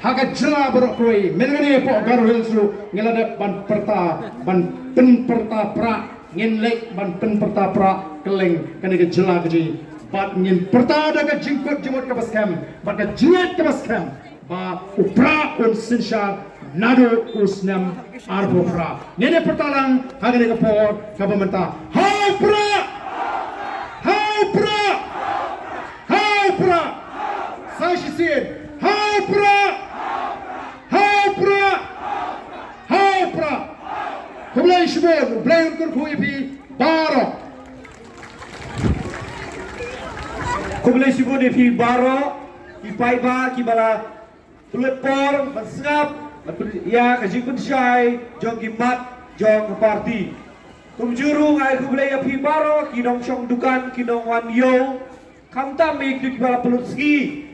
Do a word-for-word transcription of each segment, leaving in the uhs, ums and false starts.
Ha ka jylla baroh kawei, mynta kane hapoh Garo Hills ruh ngi la dep ban pyrta, ban pynpyrta prah, ngin leit ban pynpyrta prah kylleng kane ka jylla ka jong ngi. Bad ngin pyrta da ka jingkut jingmut kaba skhem, bad ka jingngeit kaba skhem ba u prah un synshar naduh u snem arphew phra. Ngin ïa pyrta lang ha kane ka por kaba mynta. Ha u prah! Ha u prah! Ha u prah! Sa shisien. Ha u prah! Ha u prah! Ha u prah! Khublei shibun, U Blei un kyrkhu ïa phi baroh. Khublei shibun ïa phi baroh, ki paidbah kiba la pynlut por ban sngap, ban pyn-, ïa ka jingpynshai jong ki mat jong ka party. Kumjuh ruh nga ai khublei ïa phi baroh ki nongshong dukan, ki nongwan ïew, khamtam ïa kito kiba la pynlut sngi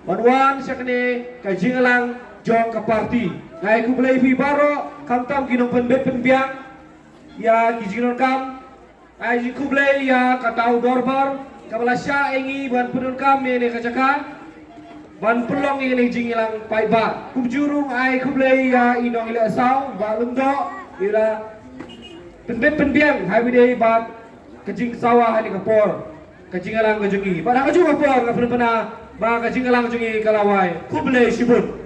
ban wan sha kane ka jingïalang jong ka party. Nga ai khublei ïa phi baroh, khamtam ki nongpynbit pynbiang ïa ki jingdonkam. Nga ai jingkhublei ïa kata u dorbar kaba la shah ïa ngi ban pyndonkam ïa kane ka jaka, ban pynlong ïa kane ka jingïalang paidbah. Kumjuh ruh nga ai khublei ïa i nongïalehsaw Bah Lyngdoh, i la pynbit pynbiang ha kaba ïadei bad ka jingsawa ha kane ka por, ka jingïalang ka jong ngi. Bad ha kajuh ka por nga pynpaw ba ka jingïalang jong ngi ka la wai. Khublei shibun.